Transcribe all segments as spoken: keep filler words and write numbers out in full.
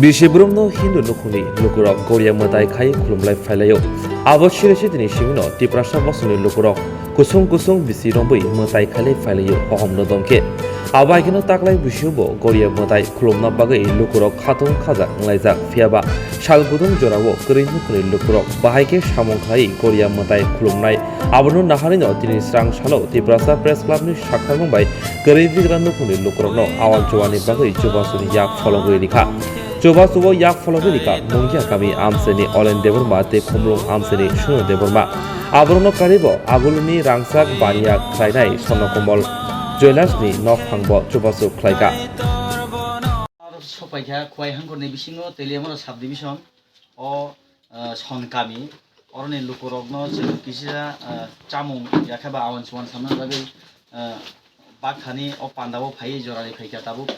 Bisi brumno Hindu nukhungni lukurok Goria mwtai khai khulumlai phailaio. Abo sirese tini simino Tiprasa bosongni lukurok kusung kusung bisi rombwi mwtai khailai phailaio hohomno dongkhe. Abo hai kheno taklai busiubo Goria mwtai khulumna bagwi lukurok khatung khajak wnglaijak, phiyaba sal gudung jorao kwrwi nukhungni lukurok bahai khe samung khlai Goria mwtai khulumnai. Abono naharino tini srang salo Tiprasa Press Clubni sakharmung bai kwrwi bigra nukhungni lukurokno awan chuani bagwi chubasuni yak phologwi rikha. Chubasu o yak phologwi rikha Mungia kami amchaini Olen Debbarma tei Khumlung amchaini Suno Debbarma. Aborokno karibo aguluni rangchak baniya khlainai Swarno Komol Jewellersni nokphangbo chubasu khlaikha. Aro sopaikha Khowai hangkhorni bisingo Teliamura sub division o, ah, Son kami, oroni lukurokno chwng kisa, ah, chamung yakhe ba awan chuan samna bagwi, ah, bakthani o pandao phaiwi jorani phaikha tabuk.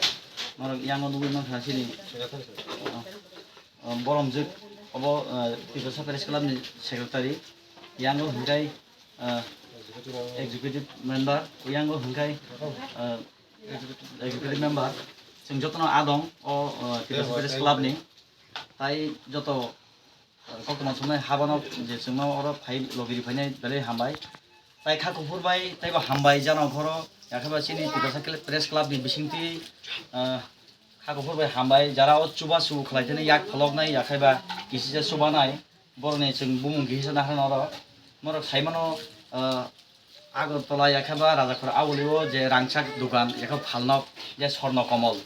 Norok yango nugwi mankha chini, ah, ah, boromjwk obo, ah, Tiprasa Press Clubni secretary, yango hwnkhe, ah, executive member, yango hwnkhe, ah, executive member, chwng jotono adong o, ah, Tiprasa Press Clubni. Tai joto, uh, koktwma sumnai habano je chwngno oro phai logiri phainai belai hambai. Tai kha kuphur bai taibo hambai jana phoro, yakhe ba chini Tiprasa Press Club ni bisingtwi, uh, kha kuphur bai hambai, jara o chubachu khlai thani yak pholoknai, yakhe ba kisisa chubanai, borokni chwng bumung kisa naharna oro. Norok saimano, uh, Agartala yakhe ba Rajakhor aulio je rangchak dukan yakhe phalnok je Swarno Komol.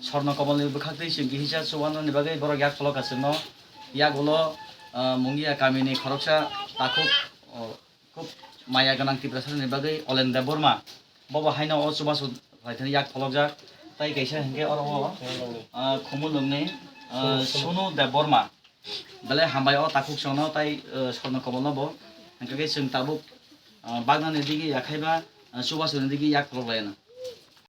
Swarno Komolni bwkhaktwi chwng kisa chubanani bagwi borok yak pholok ka chwngno. Yak ulo, ah, Mungia kamini khoroksa takhuk, oh, khub maya gwnang Tiprasani bagwi Olen Debbarma. Bobo haino o chubachu phaithani yak pholokjak. Tai kaisa hinkhe oro o, ah, Khumulwngni, ah, Sunu Debbarma. Belai hambai o takhuk chwngno tai, eh, Swarno Komolno bo. Hwnkhe chwng tabuk, eh, bagnani digi yakhaiba, eh, chubasuni digi yak pholok laina.